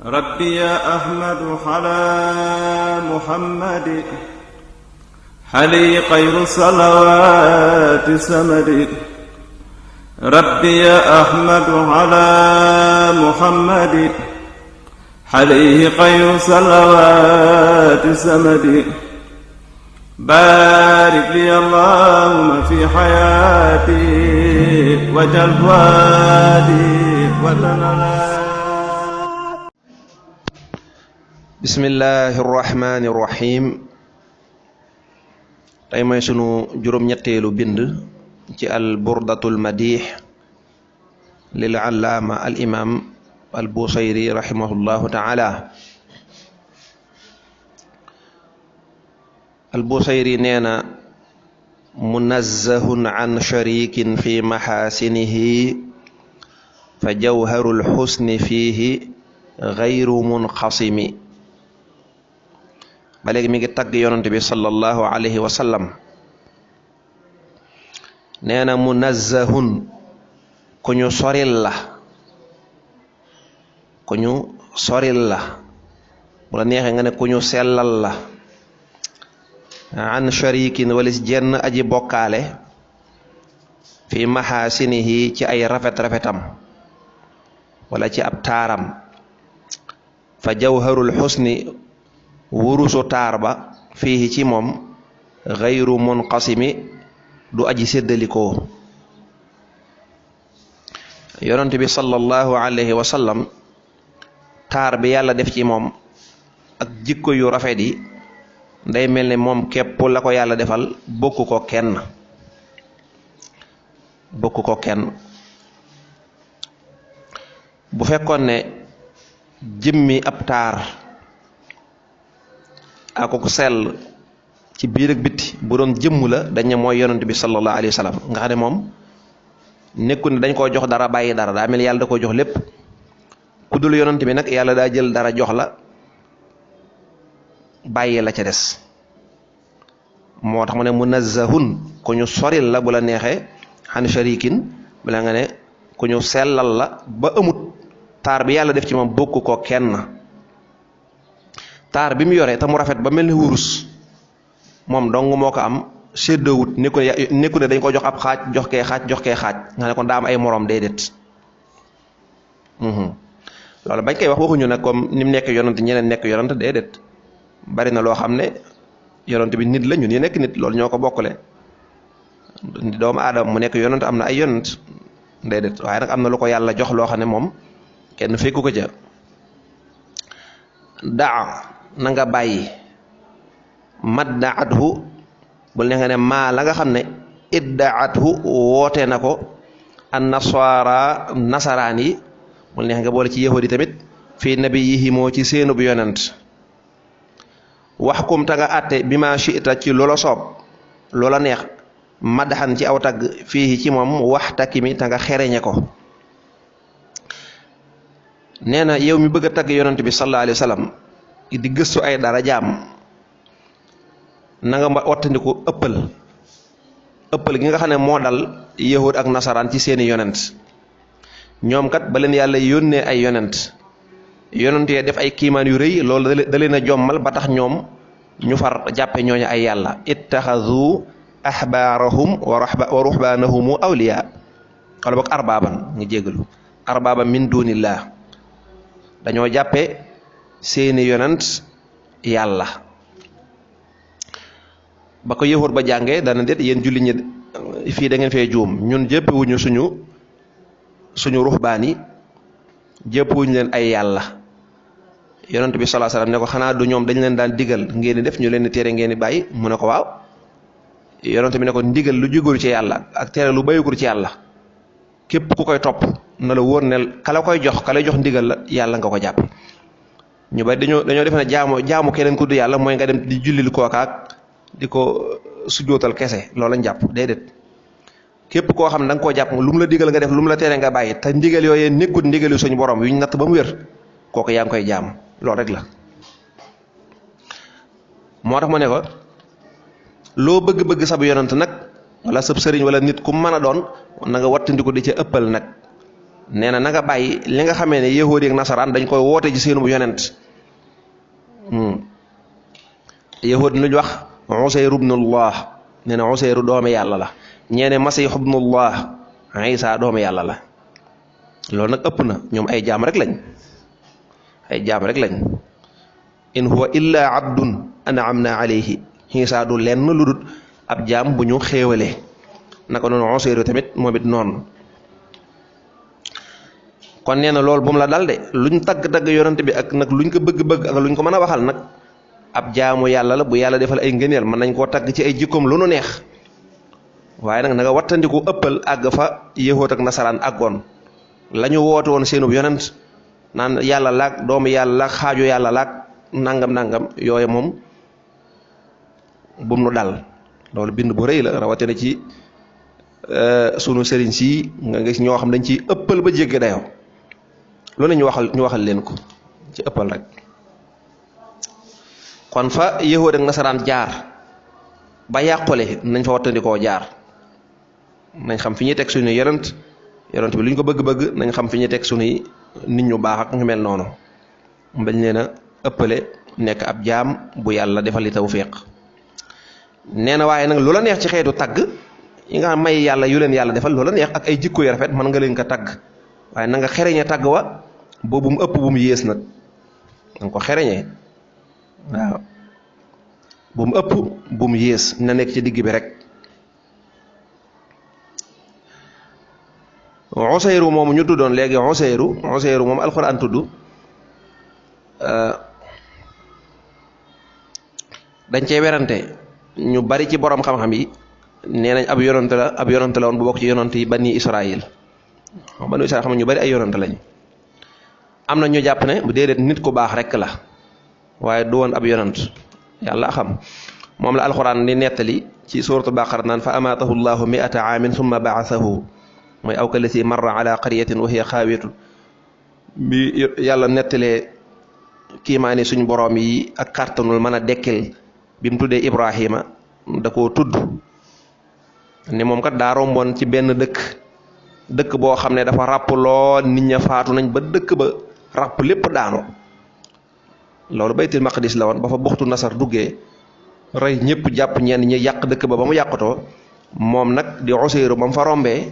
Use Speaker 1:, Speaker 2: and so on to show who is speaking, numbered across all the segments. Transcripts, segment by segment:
Speaker 1: ربي يا أحمد على محمد حلي خير الصلوات سمد. ربي يا أحمد على محمد حليه خير الصلوات سمد. بارك لي اللهم في حياتي وجل فؤادي وتنالي.
Speaker 2: bismillahi irrahmani irrahim tey mooy sunu juróom-ñetteelu bind ci al burdatul madih lil allaama al imam al busayri rahimahullahu taala. al busayri nee na munazzahun an sharikin fi maxaasinihi fa jawharul xusni fiihi gayru munqasimi. ba léegi mi ngi tagg yonante bi sallallahu alayhi wa sallam. nee na munazzahun ku ñu soril la, ku ñu soril la, bu la neexee nga ne ku ñu sellal la. an sharikin walis jenn aji bokkaale fi maxaasinihi ci ay rafet-rafetam wala ci ab taaram. fa jawharul xusni wurusu taar ba fii ci moom gayru munqasimi du aji séddalikoo. yonent bi sallallahu alayhi wa sallam taar bi yàlla def ci moom ak jikko yu rafet yi day mel ni moom képp la ko yàlla defal, bokku ko kenn bu fekkoon ne jëmmi ab taar ako sell ci biir ak biti bu doon jëmm la dañ ne mooy yonent bi sallallahu alayhi wa sallam, nga xam ne moom nekku ne dañ koo jox dara bàyyi dara, daa mel yàlla da ko jox lépp. ku dul yonent bi nag yàlla daa jël dara jox la bàyyi la ca des. moo tax mu ne munazzahun ku ñu soril la bu la neexee, xan sharikin bala nga ne ku ñu sellal la ba amut taar bi yàlla def ci moom bokk ko kenn. taar bi mu yore te mu rafet ba mel ni wurus moom dong moo ko am, séddoowut nekku ne dañ ko jox ab xaaj jox kee xaaj nga ne kon daa am ay moroom déedéet. loolu bañ koy wax waxuñu nag comme ni mu nekk yonant ñeneen nekk yonant déedéet. bari na loo xam ne yonant bi nit la, ñun ñu nekk nit, loolu ñoo ko bokkule. doomu aadama mu nekk yonant am na ay yonant déedéet, waaye nag am na lu ko yàlla jox loo xam ne moom kenn fekku ko ca. daa na nga bàyyi maddaathu bul ne nga ne maa la nga xam ne iddaathu woote na ko an nasara nasaraan yi, bul neex nga boole ci yahudi tamit fii nabiyihi moo ci seenub yonent. waxkum ta nga àtte bi ma shi'ta ci loola soob loola neex, maddaxan ci aw tagg fii ci moom waxtakimi ta nga xereñe ko. nee na yow mi bëgg a tagg yonent bi sallallahu alayhi wa sallam di gëstu ay dara jaam, na nga wattandiku ëppal gi nga xam ne moo dal yahud ak nasaraan ci seeni yonent. ñoom kat ba leen yàlla yónnee ay yonent yee def ay kiimaan yu rëy, loolu da leen a jommal ba tax ñoom ñu far jàppe ñooñu ay yàlla. ittaxadu ahbaarahum wa ruhbaanahum awliya, wala boog arbaaban nga jégalu, arbaaban min dunillah. dañoo jàppe seeni yonent yàlla. ba ko yëxóot ba jàngee dana déet yéen julli ñi fii da ngeen fee juum, ñun jëppewuñu suñu ruhbaan yi jëppewuñu leen ay yàlla. yonent bi sallallahu alayhi wasallam ne ko xanaa du ñoom dañ leen daan digal ngeen di def, ñu leen di tere ngeen di bàyyi? mu ne ko waaw. yonent bi ne ko ndigal lu jógul ci yàlla ak tere lu bàyyikul ci yàlla képp ku koy topp na la wóor ne ka la koy jox ndigal la yàlla nga ko jàpp. ñu bari dañoo defe ne jaamu keneen ku du yàlla mooy nga dem di jullil kookaak di ko sujjóotal kese, loolu lañ jàpp déedéet. képp koo xam ne da nga koo jàpp lu mu la digal nga def, lu mu la tere nga bàyyi, te ndigal yooyee nekkut ndigal yu suñu borom yu ñu natt ba mu wér, kooku yaa ngi koy jaam. loolu rek la. moo tax mu ne ko loo bëgg-bëgg sab yonent nag wala sab sëriñ wala nit ku mën a doon na nga wattandiku di ca ëppal nag. nee na nga bàyyi li nga xamee ne yahuud ak nasaraan dañ koy woote ci seenu yonent yahuud lu ñu wax Usayr ibnullah nee na Usayru doomi yàlla la ñeene Masiix ibnullah Isa doomi yàlla la loolu nag ëpp na ñoom ay jaam rek lañ in huwa illa abdun an'amna alayhi Isa du lenn lu dul ab jaam bu ñu xéewale naka noonu Usayru tamit moom it noonu kon nee na loolu bu mu la dal de luñ tagg yonent bi ak nag luñ ko bëgg-bëgg ak luñ ko mën a waxal nag ab jaamu yàlla la bu yàlla defal ay ngëneel mën nañ koo tagg ci ay jikkoom lu nu neex waaye nag na nga wattandiku ëppal àgg fa yéexoot ak nasaraan àggoon la ñu woote woon seenub yonent naan yàlla laag doomu yàlla laag xaaju yàlla laag nangam yooyu moom bum nu dal loolu bind bu rëy la rawatina ci sunu sëriñ si nga gis ñoo xam dañ ciy ëppal ba jéggi dayoo loolu ñu waxal leen ko ci ëppal rek kon fa yéexoot ak nasaraan jaar ba yàqule nañ fa wattandikoo jaar nañ xam fi ñuy teg suñuy yonent bi lu ñu ko bëgg-bëgg nañ xam fi ñuy teg suñuy nit ñu baax ak ñu mel noonu bañ leen a ëppale nekk ab jaam bu yàlla defal li tawfiq nee na waaye nag lu la neex ci xeetu tagg yi nga xam may yàlla yu leen yàlla defal lu la neex ak ay jikko yu rafet mën nga leen ko tagg waaye na nga xereñe tagg wa boobu mu ëpp bu mu yées nag danga ko xereñee waaw bu mu ëpp bu mu yées na nekk ci digg bi rek Usayru moomu ñu tuddoon léegi Usayru moom alxuraan tudd dañ cee werante ñu bari ci borom xam-xam yi nee nañ ab yonante la woon bu bokk ci yonante yi bani Israël xam ñu bari ay yonante lañ am na ñu jàpp ne bu déedéet nit ku baax rek la waaye du woon ab yonant yàlla xam moom la alxuraan di nettali ci suuratul baqara naan fa amaatahu llahu mi'ata aamin summa ba'athahu mooy aw kalati marra ala qaryatin wa hiya xaawiyatun bi yàlla nettalee kiimaani suñ boroom yi ak kàttanul mën a dekkil bi mu tuddee Ibrahima da koo tudd ne moom kat daa romboon ci benn dëkk boo xam ne dafa ràpp lool nit ña faatu nañ ba dëkk ba ràpp lépp daanu loolu baytul maqdis la woon ba fa buxtu nasar duggee rey ñëpp jàpp ñenn ñi yàq dëkk ba mu yàqatoo moom nag di Usayru ba mu fa rombee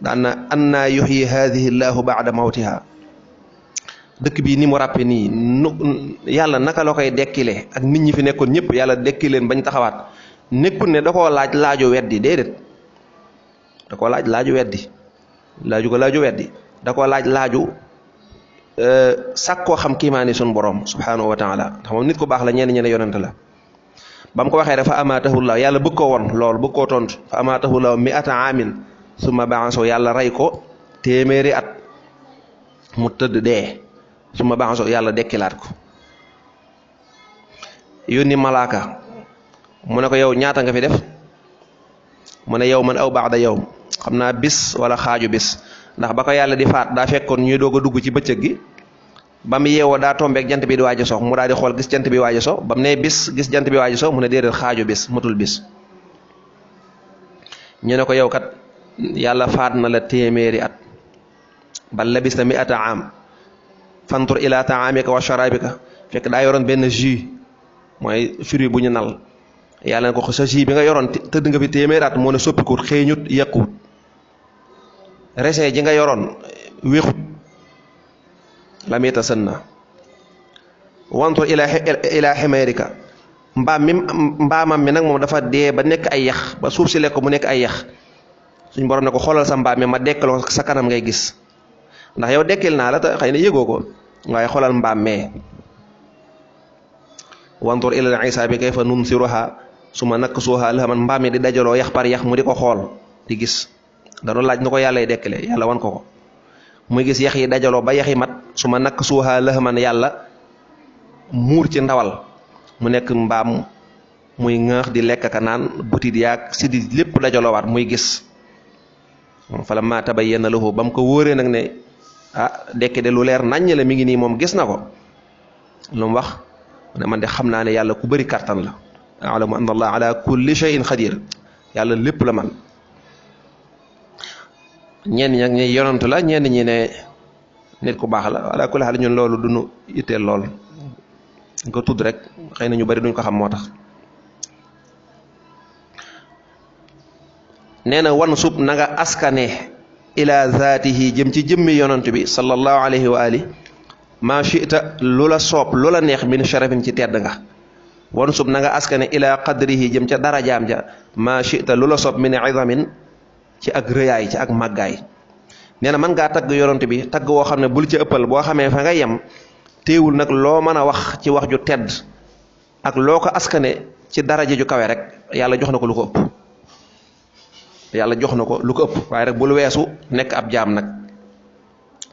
Speaker 2: daan na annaa yuhyi haadihi llaahu ba'da mawtiha dëkk bii ni mu ràppe nii yàlla naka la koy dekkile ak nit ñi fi nekkoon ñëpp yàlla dekki leen bañ taxawaat nekkul ne da koo laaju weddi déedéet da koo laaju weddi da koo laaju sàkkoo xam kiimaani sun borom subhanahu wa taala ndax moom nit ku baax la ñenn ñene yonent la ba mu ko waxee rek fa amaatahu llaahu yàlla bëgg ko woon loolu bëgg koo tontu fa amaatahu llaahu mi'ata aamin summa ba'asahu yàlla rey ko téeméeri at mu tëdd dee summa ba'asahu yàlla dekkilaat ko yónni malaaka mu ne ko yow ñaata nga fi def mu ne yow man aw ba'da yow xam naa bis wala xaaju bis ndax ba ko yàlla di faat daa fekkoon ñuy doog a dugg ci bëccëg gi ba mu yeewoo daa tombeek jant bi di waaj a so mu daal di xool gis jant bi waaj a so ba mu nee bis gis jant bi waaj a so mu ne déedéet xaaju bis matul bis ñu ne ko yow kat yàlla faat na la téeméeri at bal labista mi'ata aam fantur ila taamika wa sharabika fekk daa yoroon benn jus mooy fruit bu ñu nal yàlla ne ko sa jus bi nga yoroon tëdd nga fi téeméeri at moo ne soppikut xëeñut yàquwut raisin ji nga yoroon wéexut lam yatasanna wantur ila ximarika mbaamam mi nag moom dafa dee ba nekk ay yax ba suuf si lekk mu nekk ay yax suñ borom ne ko xoolal sa mbaam mi ma dekkal sa kanam ngay gis ndax yow dekkil naa la te xëy na yëgoo ko waaye xoolal mbaam mee wantur ila isa bi kayfa nunsiruha suma naksuha lahaman mbaam mi di dajaloo yax par yax mu di ko xool di gis danoon laaj na ko yàlla dekkale yàlla wan ko muy gis yax yi dajaloo ba yax yi mat su ma nakk suuxaa lëxaman yàlla muur ci ndawal mu nekk mbaam muy ŋaax di lekk ka naan butit yaag sidit lépp dajaloowaat muy gis fala ma tabayyana lahu ba mu ko wóoree nag ne dekki de lu leer naññ la mi ngi nii moom gis na ko lu mu wax ne man de xam naa ne yàlla ku bëri kàttan la alamu anna allah ala kulli shay'in xadir yàlla lépp la man ñenn ñi nag ñi yonantu la ñenn ñi ne nit ku baax la wala ku la ñun loolu duñu itteel lool ñu ko tudd rek xëy na ñu bari duñ ko xam moo tax. nee na wan sub na nga askane ila zaatihi jëm ci jëmmi yonant bi sallallahu alayhi wa ali ma shi'ta lu la soob lu la neex min sharafin ci tedd nga wan sub na nga askane ila qadrihi jëm ca darajaam ja ma shi'ta lu la soob min izamin ci ak rëyaay ci ak màggaay. nee na mën ngaa tagg yonant bi tagg woo xam ne bul ci ëppal boo xamee fa nga yem téewul nag loo mën a wax ci wax ju tedd ak loo ko askane ci daraja ju kawe rek yàlla jox na ko lu ko ëpp yàlla jox na ko lu ko ëpp waaye rek bul weesu nekk ab jaam nag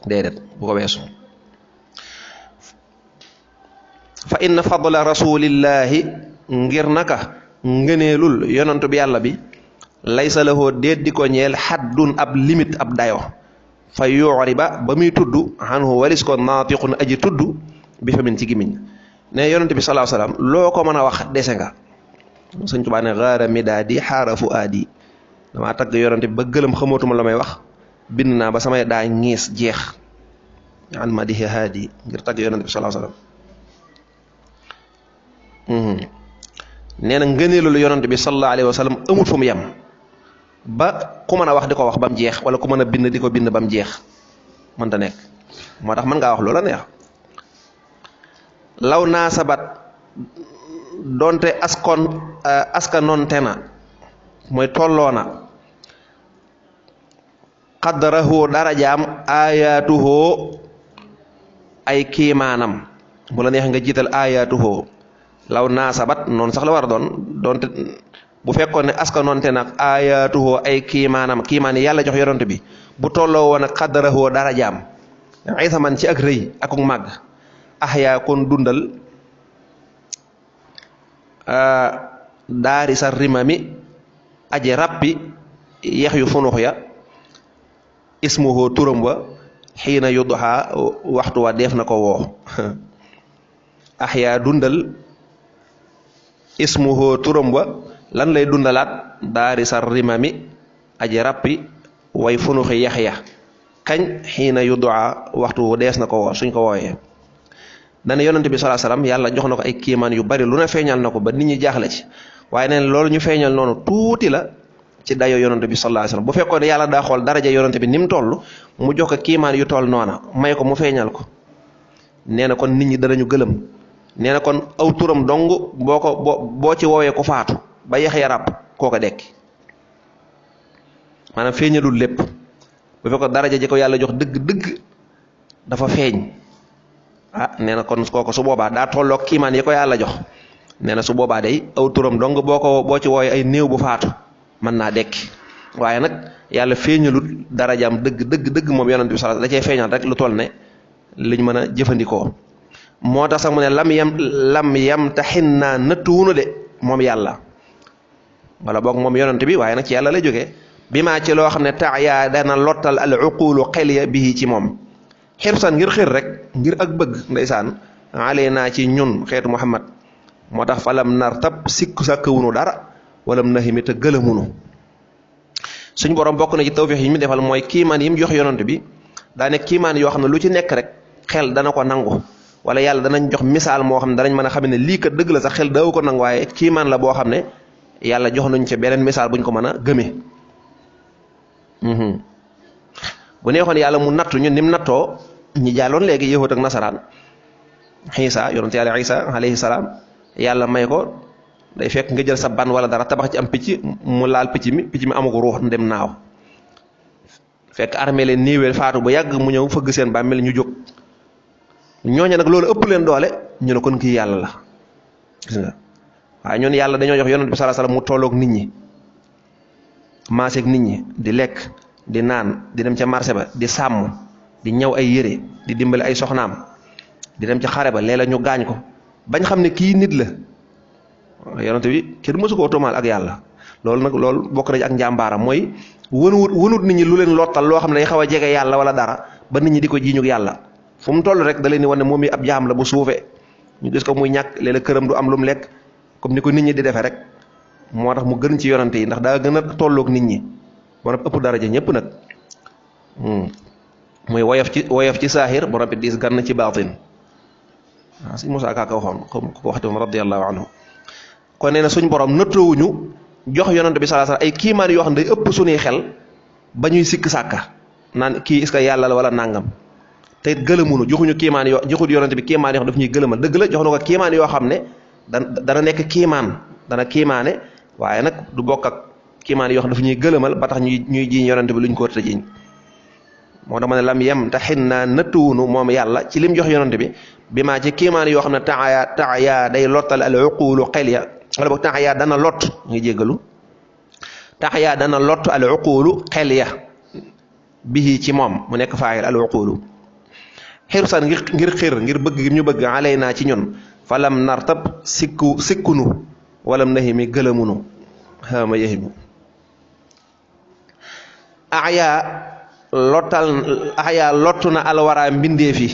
Speaker 2: déedéet bu ko weesu. fa inna fadla rasulillahi ngir naka ngëneelul yonantu bi yàlla bi laysa lahu déet di ko ñeel xaddun ab limite ab dayo fa yuuriba ba muy tudd anhu walis ko naatiqun aji tudd bi fa min ci gimiñ ne yonantu bi sallallahu alayhi wasallam loo ko mën a wax dese nga. Sëñ Tuubaa ne gaara midaadi xaara fu aadi damaa tagg yonante bi ba gëlëm xamootuma la may wax bind naa ba samay daa ñiis jeex an madihi haadi ngir tagg yonante bi sallallahu alayhi wasallam. nee na ngëneelul yonante bi sallallahu alayhi wasallam amut fu mu yem ba ku mën a wax di ko wax ba mu jeex wala ku mën a bind di ko bind ba mu jeex mënta nekk moo tax mën ngaa wax loola neex. law naa sabat donte askanoonte na mooy tolloona qaddarahu darajaam ayaatuhu ay kiimaanam bu la neex nga jiital ayaatuhu law naasabat noonu sax la war a doon donte bu fekkoon ne askanoonte nag ayaatuhu ay kiimaanam kiimaan yi yàlla jox yonent bi bu tolloo woon ak qaddarahu darajaam isaman ci ak rëy akuk màgg ahyaa kon dundal daari sa rimami aji rappi yex yu funux ya ismuhu turam wa xiina yudxa waxtu wa def na ko woo ahyaa dundal ismuhu turam wa lan lay dundalaat daari sa rimami aji rappi way funuxi yex ya kañ xiina yudxa waxtu wu dees na ko woo suñ ko wooyee. dana yonante bi sallallahu alayhi wasallam yàlla jox na ko ay kiimaan yu bari lu ne feeñal na ko ba nit ñi jaaxle ci waaye neen loolu ñu feeñal noonu tuuti la ci dayoo yonante bi sallallahu alayhi wasallam bu fekkoon ne yàlla daa xool daraja yonante bi ni mu toll mu jox ko kiimaan yu toll noona may ko mu feeñal ko nee na kon nit ñi danañu gëlëm nee na kon aw turam dong boo ci woowee ko faatu ba yeex ya ràbb koo ko dekki maanaam feeñalul lépp bu fekkoon daraja ji ko yàlla jox dëgg-dëgg dafa feeñ. nee na kon kooku su boobaa daa tolloog kiimaan yi ko yàlla jox nee na su boobaa day aw turam dong boo ci wooyee ay néew bu faatu mën naa dekki waaye nag yàlla feeñalut darajaam dëgg moom yonent bi sallallahu alayhi wasallam da cee feeñal rek lu toll ne liñ mën a jëfandikoo. moo tax sax mu ne lam yam taxin naa nëttuwunu de moom yàlla wala boog moom yonent bi waaye nag ci yàlla lay jógee bi maa ci loo xam ne yaa dana lottal al uqulu xel ya bii ci moom. xirsan ngir xir rek ngir ak bëgg ndeysaan ale naa ci ñun xeetu Muhammad moo tax falam nar tab sikk sàkkawunu dara walam nahimi te gëlamunu suñ borom bokk na ci tawfiix yi mu defal mooy kiimaan yi mu jox yonant bi daa nekk kiimaan yoo xam ne lu ci nekk rek xel dana ko nangu wala yàlla danañ jox misaal moo xam ne danañ mën a xam ne lii kat dëgg la sax xel daawu ko nangu waaye kiimaan la boo xam ne yàlla jox nañ ci beneen misaal buñ ko mën a gëmee. bu neexoon yàlla mu nattu ñun nim nattoo ñi jàlloon léegi yahud ak nasaraan Isa yonent yàlla Isa alayhi salaam yàlla may ko day fekk nga jël sa ban wala dara tabax ci am picc mu laal picc mi amagu ruux dem naaw fekk armée leen niiwee faatu bu yàgg mu ñëw fëgg seen bàmmeel ñu jóg ñooñu nag loolu ëpp leen doole ñu ne kon kii yàlla la gis nga waaye ñun yàlla dañoo jox yonent bi sallallahu alayhi wasallam mu tolloog nit ñi maaseeg nit ñi di lekk di naan di dem ca marché ba di sàmm di ñëw ay yére di dimbali ay soxnaam di dem ca xare ba léeg-léeg ñu gaañ ko bañ xam ne kii nit la yonent bi kenn mësu koo tuumaal ak yàlla loolu nag loolu bokk na ci ak njàmbaaram mooy wënut nit ñi lu leen lottal loo xam ne day xaw a jege yàlla wala dara ba nit ñi di ko jiiñu yàlla fu mu toll rek da leen di wan ne moom yi ab jaam la bu suufee ñu gis ko muy ñàkk léeg-léeg këram du am lu mu lekk comme ni ko nit ñi di defee rek moo tax mu gën ci yonent yi ndax daa gën a tolloog nit ñi war a ëpp daraja ñëpp nag muy woyof ci saahir borom bi diis gann ci baatin waaw sëñ Moussa Ka waxoon ko waxte moom radiyallahu anhu kon nee na suñ borom nëttoowuñu jox yonante bi sallallahu alayhi wasallam ay kiimaan yoo xam ne day ëpp suñuy xel ba ñuy sikk sàkka naan kii est-ce que yàlla la wala nàngam te it gëlëmunu joxuñu kiimaan yoo joxut yonante bi kiimaan yoo xam daf ñuy gëlëmal dëgg la jox na ko kiimaan yoo xam ne dana nekk kiimaan dana kiimaane waaye nag du bokk ak kiimaan yoo xam daf ñuy gëlëmal ba tax ñuy jiiñ yonante bi luñ ko war a jiiñ moo dama ne lam yem te xin naa nëttuwunu moom yàlla ci lim jox yonante bi maa ci kiimaan yoo xam ne taxayaa day lottal al uqulu xel ya wala boog taxayaa dana lot ngi jéggalu taxayaa dana lot al uqulu xel ya bihi ci moom mu nekk faayil al uqulu xirsan ngir xir ngir bëgg gi ñu bëgg alay naa ci ñun falam nartab sikkunu walam nahimi gëlëmunu xama yahimu axyaa lottu na alwara mbindeefi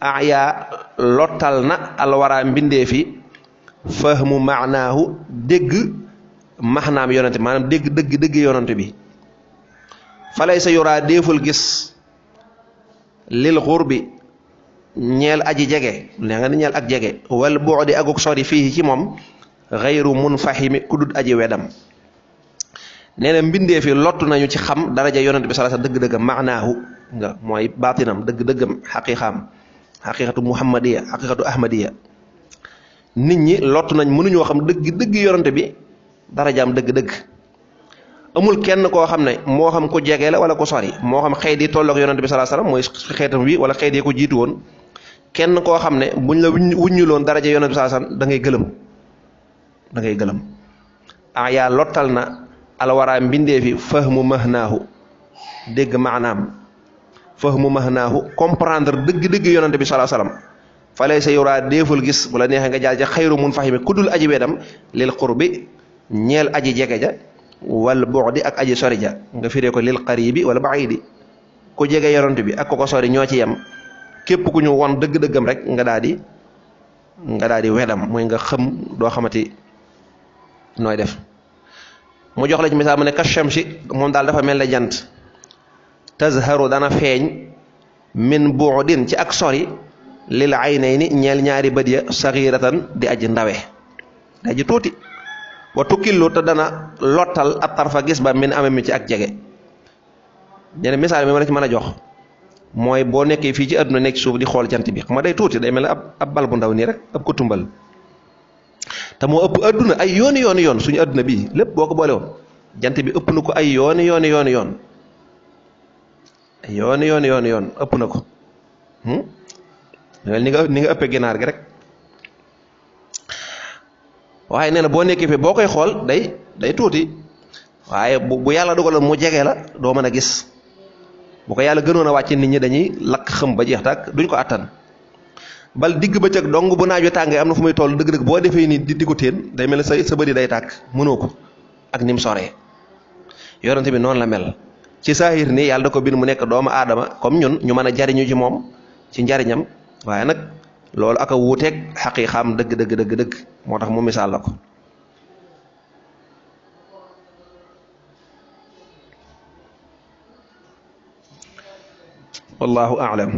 Speaker 2: axyaa lottal na alwara mbindeefi fahmu maanaahu dégg maxnaam yonante maanaam dégg yonante bi falay sa yoraa déeful gis lil xurbi ñeel aji jege ne nga ni ñeel ak jege wal bu'di aguk sori fii ci moom xayru munfahimi ku dut aji wedam nee na mbindee fi lottu nañu ci xam daraja yonante bi sallallahu alayhi wasallam dëgg-dëggam maanaahu nga mooy baatinam dëgg-dëggam xaqiqatu muhammadiya xaqiqatu ahmadiya nit ñi lottu nañ mënuñoo xam dëgg yonante bi darajaam dëgg-dëgg amul kenn koo xam ne moo xam ku jege la wala ku sori moo xam xeet yi tollook yonante bi sallallahu alayhi wasallam mooy xeetam wi wala xeet yi ko jiitu woon kenn koo xam ne buñ la wuññuloon daraja yonante bi sallallahu alayhi wasallam da ngay gëlëm yaa lottal na alwara mbindee fi fahmu mahnaahu dégg maanaam fahmu mahnaahu comprendre dëgg yonante bi sallallahu alayhi wasallam falay sa yoraa déeful gis bu la neexee nga jaal ca xayru mun fahimi ku dul aji wedam lil qurbi ñeel aji jege ja wal bu'di ak aji sori ja nga firee ko lil qaribi wala ba'idi ku jege yonante bi ak ko sori ñoo ci yem képp ku ñu won dëgg-dëggam rek nga daal di wedam mooy nga xëm doo xamati nooy def mu jox la ci misaal mu ne kashamsi moom daal dafa mel ne jant tazharu dana feeñ min bu'din ci ak sori lil aynayni ñeel ñaari bët ya saghiratan di aji ndawe di aji tuuti wa tukkillu te dana lottal ab tarfa gis ba min amami ci ak jege ñene misaal mi ma la ci mën a jox mooy boo nekkee fii ci àdduna nekk suuf di xool jant bi xam nga day tuuti day mel ne ab bal bu ndaw nii rek ab ko tumbal te moo ëpp àdduna ay yoon suñu àdduna bii lépp boo ko boole woon jant bi ëpp na ko ay yoon ëpp na ko ni nga ëppee ginaar gi rek waaye nee na boo nekkee fi boo koy xool day tuuti waaye bu yàlla dogaloon mu jege la doo mën a gis bu ko yàlla gënoon a wàcce nit ñi dañuy lakk xëm ba jeex tàkk duñ ko attan bal digg bëccëg dong bu naaj wi tàngee am na fu muy toll dëgg-dëgg boo defee nii di ko teen day mel ne sa bëri day tàkk mënoo ko ak ni mu soree yonente bi noonu la mel ci saahir nii yàlla da ko bind mu nekk doomu aadama comme ñun ñu mën a jariñu ci moom ci njariñam waaye nag loolu ak a wuuteeg xaqiiqaam dëgg moo tax mu misaal la ko wallahu a'lam